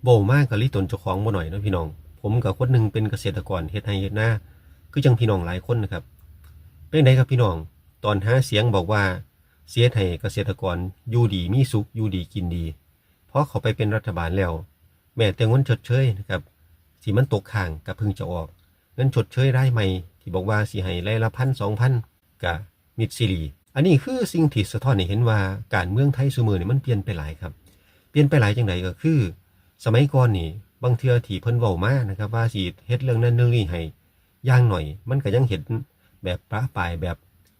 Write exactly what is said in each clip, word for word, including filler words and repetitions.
เว้ามาก็หลีตนเจ้าของบ่น้อยเนาะพี่น้อง ผมก็คนหนึ่งเป็นเกษตรกรเฮ็ดไร่เฮ็ดนา คือจั่งพี่น้องหลายคนนะครับ เป็นไดครับพี่น้อง ตอนหาเสียงบอกว่าสิเฮ็ดให้เกษตรกรอยู่ดีมีสุข อยู่ดีกินดี พอเข้าไปเป็นรัฐบาลแล้ว แม้แต่เงินชดเชยนะครับ ที่มันตกค้างก็เพิ่งจะออก เงินชดเชยรายใหม่ที่บอกว่าสิให้รายละพันสองพัน ก็มิดซีรีส์ อันนี้คือสิ่งที่สะท้อนให้เห็นว่าการเมืองไทยซุมื้อนี่มันเปลี่ยนไปหลายครับ เปลี่ยนไปหลายจั่งใดก็คือ สมัยก่อนนี่ บางเทื่อที่เพิ่นเว้ามานะครับ ว่าสิเฮ็ดเรื่องนั้นเรื่องนี้ให้ อย่างน้อยมันก็ยังเห็นแบบประปราย แบบ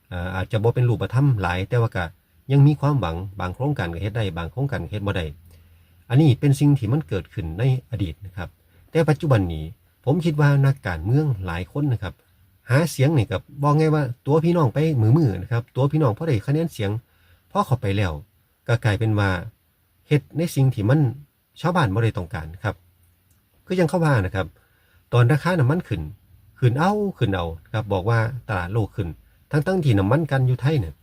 เอ่อ อาจจะบ่เป็นรูปธรรมหลาย แต่ว่าก็ยังมีความหวัง บางโครงการก็เฮ็ดได้ บางโครงการก็เฮ็ดบ่ได้ อันนี้เป็นสิ่งที่มันเกิดขึ้นในอดีตนะครับ แต่ปัจจุบันนี้ ผมคิดว่านักการเมืองหลายคนนะครับ หาเสียงนี่ก็บอกไงว่าตั๋วพี่น้องไปมื้อๆนะครับ ตั๋วพี่น้องพอได้คะแนนเสียง พอเข้าไปแล้ว ก็กลายเป็นว่าเฮ็ดในสิ่งที่มันชาวบ้านบ่ได้ต้องการครับ คือจั่งเขาว่านะครับ ตอนราคาน้ำมันขึ้น ขึ้นเอา ขึ้นเอาครับ บอกว่าตลาดโลกขึ้น ทั้งๆที่น้ำมันกลั่นอยู่ไทยเนี่ย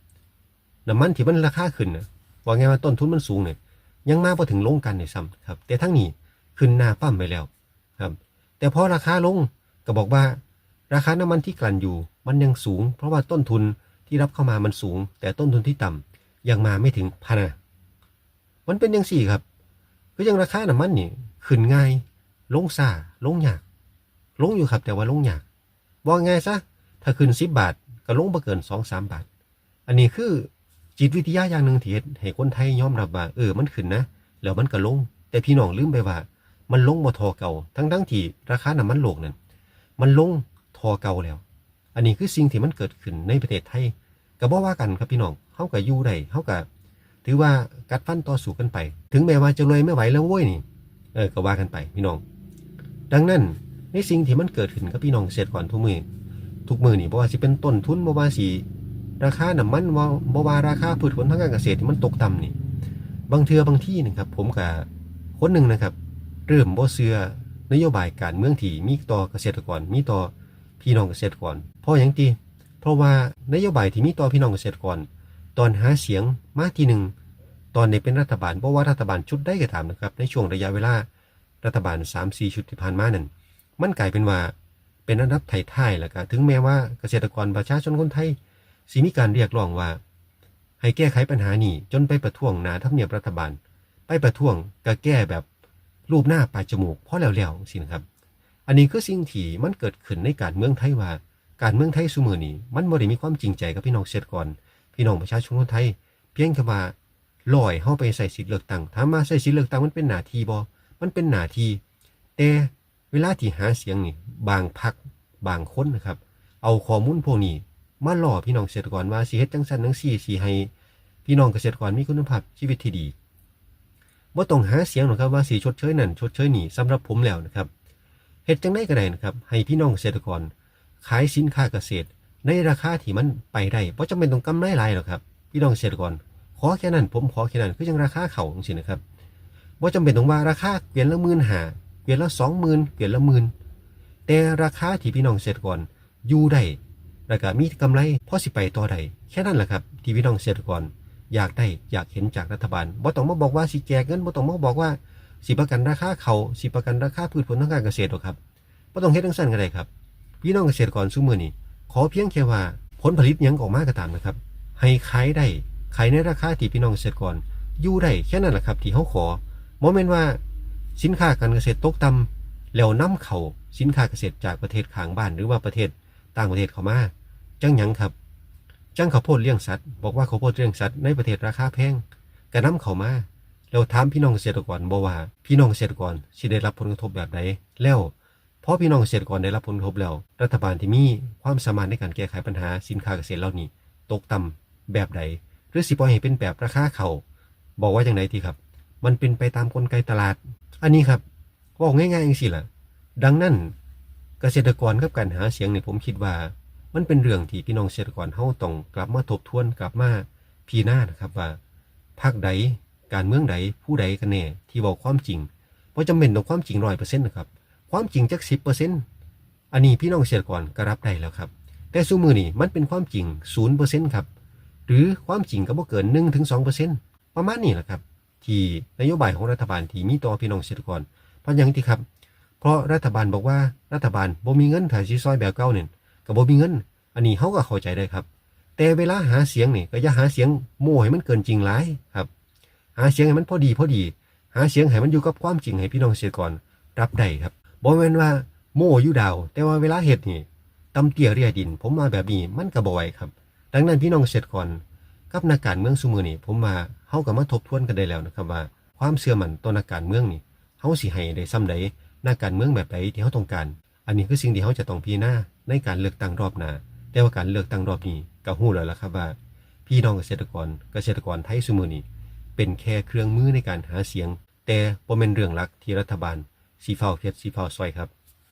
น้ำมันที่มันราคาขึ้นน่ะ ว่าไงว่าต้นทุนมันสูงเนี่ย ยังมาบ่ถึงโรงกลั่นด้วยซ้ำครับ แต่ทั้งนี้ขึ้นหน้าปั๊มไปแล้วครับ แต่พอราคาลงก็บอกว่าราคาน้ำมันที่กลั่นอยู่มันยังสูง เพราะว่าต้นทุนที่รับเข้ามามันสูง แต่ต้นทุนที่ต่ำยังมาไม่ถึงพะนะ มันเป็นจั่งซี้ครับ คือจั่งราคาน้ำมันนี่ขึ้นง่าย ลงช้า ลงยาก ลงอยู่ครับ แต่ว่าลงยาก บอกง่ายซะ ถ้าขึ้นสิบบาท ก็ลงบ่เกินสองสามบาท อันนี้คือจิตวิทยาอย่างหนึ่งที่เฮ็ดให้คนไทยยอมรับว่า เออ มันขึ้นนะ แล้วมันก็ลง แต่พี่น้องลืมไปว่า มันลงบ่เท่าเก่า ทั้งๆที่ราคาน้ำมันโลกนั่น มันลงเท่าเก่าแล้ว อันนี้คือสิ่งที่มันเกิดขึ้นในประเทศไทย ก็บ่ว่ากันครับพี่น้อง เฮาก็อยู่ได้ เฮาก็ถือว่ากัดฟันต่อสู้กันไป ถึงแม้ว่าจะรวยไม่ไหวแล้วโว้ยนี่ เออ ก็ว่ากันไปพี่น้อง ดังนั้นในสิ่งที่มันเกิดขึ้นกับพี่น้องเกษตรกรทุกมื้อ ทุกมื้อนี่ บ่ว่าสิเป็นต้นทุน บ่ว่าสิราคาน้ำมัน ว่า บ่ว่าราคาพืชผลทางการเกษตรที่มันตกต่ำนี่ บางเทื่อบางทีนะครับ ผมก็คนหนึ่งนะครับ เริ่มบ่เชื่อนโยบายการเมืองที่มีต่อเกษตรกร มีต่อพี่น้องเกษตรกร เพราะหยังติ เพราะว่านโยบายที่มีต่อพี่น้องเกษตรกร ตอนหาเสียงมาทีหนึ่ง ตอนได้เป็นรัฐบาล บ่ว่ารัฐบาลชุดใดก็ตามนะครับ ในช่วงระยะเวลารัฐบาลสามสี่ชุดที่ผ่านมานั่น มันกลายเป็นว่าเป็นอันดับท้ายๆ แล้วก็ถึงแม้ว่าเกษตรกรประชาชนคนไทยสิมีการเรียกร้องว่า ให้แก้ไขปัญหานี้ จนไปประท้วงหน้าทำเนียบรัฐบาล ไปประท้วงก็แก้แบบลูบหน้าปาดจมูก พอแล้วๆ จั่งซี้นะครับ อันนี้คือสิ่งที่มันเกิดขึ้นในการเมืองไทยว่า การเมืองไทยซุมื้อนี้มันบ่ได้มีความจริงใจกับพี่น้องเกษตรกร พี่น้องประชาชนคนไทย เพียงแค่ว่าร้อยเฮาไปใช้สิทธิ์เลือกตั้ง ถามว่าใช้สิทธิ์เลือกตั้งมันเป็นหน้าที่บ่ มันเป็นหน้าที่ แต่เวลาที่หาเสียงนี่ บางพรรค บางคนนะครับ เอาข้อมูลพวกนี้มาล่อพี่น้องเกษตรกรว่าสิเฮ็ดจั่งซั้นจั่งซี้ สิให้พี่น้องเกษตรกรมีคุณภาพชีวิตที่ดี บ่ต้องหาเสียงหรอกครับว่าสิชดเชยนั่นชดเชยนี่ สำหรับผมแล้วนะครับ เฮ็ดจั่งใดก็ได้นะครับ ให้พี่น้องเกษตรกรขายสินค้าเกษตรในราคาที่มันไปได้ บ่จำเป็นต้องกำไรหลายหรอกครับ พี่น้องเกษตรกร ขอแค่นั้น ผมขอแค่นั้น คือจั่งราคาข้าวจั่งซี้นะครับ บ่จำเป็นต้องว่าราคาเกวียนละหมื่นห้า เกวียนละสองหมื่น เกวียนละหมื่น แต่ราคาที่พี่น้องเกษตรกรอยู่ได้ แล้วก็มีกำไรพอสิไปต่อได้ แค่นั้นแหละครับ ที่พี่น้องเกษตรกรอยากได้ อยากเห็นจากรัฐบาล บ่ต้องมาบอกว่าสิแจกเงิน บ่ต้องมาบอกว่าสิประกันราคาข้าว สิประกันราคาพืชผลทางการเกษตรหรอกครับ บ่ต้องเฮ็ดจั่งซั้นก็ได้ครับ พี่น้องเกษตรกรซุมื้อนี้ ขอเพียงแค่ว่าผลผลิตหยังออกมาก็ตามนะครับ ให้ขายได้ ขายในราคาที่พี่น้องเกษตรกรอยู่ได้ แค่นั้นแหละครับที่เฮาขอ บ่แม่นว่าสินค้าการเกษตรตกต่ำ แล้วนำเข้าสินค้าเกษตรจากประเทศข้างบ้าน หรือว่าประเทศต่างประเทศเข้ามา จั่งหยังครับ จั่งข้าวโพดเลี้ยงสัตว์ บอกว่าข้าวโพดเลี้ยงสัตว์ในประเทศราคาแพง ก็นำเข้ามา แล้วถามพี่น้องเกษตรกรบ่ว่า พี่น้องเกษตรกรสิได้รับผลกระทบแบบใด แล้ว พอพี่น้องเกษตรกรได้รับผลกระทบแล้ว รัฐบาลที่มีความสามารถในการแก้ไขปัญหาสินค้าเกษตรเหล่านี้ตกต่ำแบบใด หรือสิปล่อยให้เป็นแบบราคาข้าว บอกว่าจั่งใดติครับ มันเป็นไปตามกลไกตลาด อันนี้ครับ เว้าง่ายๆจั่งซี้ล่ะ ดังนั้น เกษตรกรกับการหาเสียงนี่ ผมคิดว่ามันเป็นเรื่องที่พี่น้องเกษตรกรเฮาต้องกลับมาทบทวน กลับมาพิจารณานะครับว่า พรรคใด การเมืองใด ผู้ใดกันแน่ที่เว้าความจริง บ่จำเป็นต้องความจริงร้อยเปอร์เซ็นต์นะครับ ความจริงจักสิบเปอร์เซ็นต์ อันนี้พี่น้องเกษตรกรก็รับได้แล้วครับ แต่ซุมื้อนี้มันเป็นความจริงศูนย์เปอร์เซ็นต์ครับ หรือความจริงก็บ่เกินหนึ่งถึงสองเปอร์เซ็นต์ ประมาณนี้แหละครับ ที่นโยบายของรัฐบาลที่มีต่อพี่น้องเกษตรกร เพราะหยังติครับ เพราะรัฐบาลบอกว่ารัฐบาลบ่มีเงิน ถ้าสิซอยแบบเก่านี่ก็บ่มีเงิน อันนี้เฮาก็เข้าใจได้ครับ แต่เวลาหาเสียงนี่ก็อย่าหาเสียงโม้ให้มันเกินจริงหลายครับ หาเสียงให้มันพอดีพอดี หาเสียงให้มันอยู่กับความจริง ให้พี่น้องเกษตรกรรับได้ครับ บ่แม่นว่าโม้อยู่ดาว แต่ว่าเวลาเฮ็ดนี่ต่ำเตี้ยเรียดิน ผมว่าแบบนี้มันก็บ่ไหวครับ ดังนั้นพี่น้องเกษตรกรกับนักการเมืองซุมื้อนี้ ผมว่าเฮาก็มาทบทวนกันได้แล้วนะครับว่า ความเชื่อมั่นต่อนักการเมืองนี่ เฮาสิให้ได้ส่ำใด นักการเมืองแบบใดที่เฮาต้องการ อันนี้คือสิ่งที่เฮาจะต้องพิจารณาในการเลือกตั้งรอบหน้า แต่ว่าการเลือกตั้งรอบนี้ก็ฮู้แล้วล่ะครับว่า พี่น้องเกษตรกร เกษตรกรไทยซุมื้อนี้ เป็นแค่เครื่องมือในการหาเสียง แต่บ่แม่นเรื่องหลักที่รัฐบาลสิฟ้าวเฮ็ดสิฟ้าวซอยครับ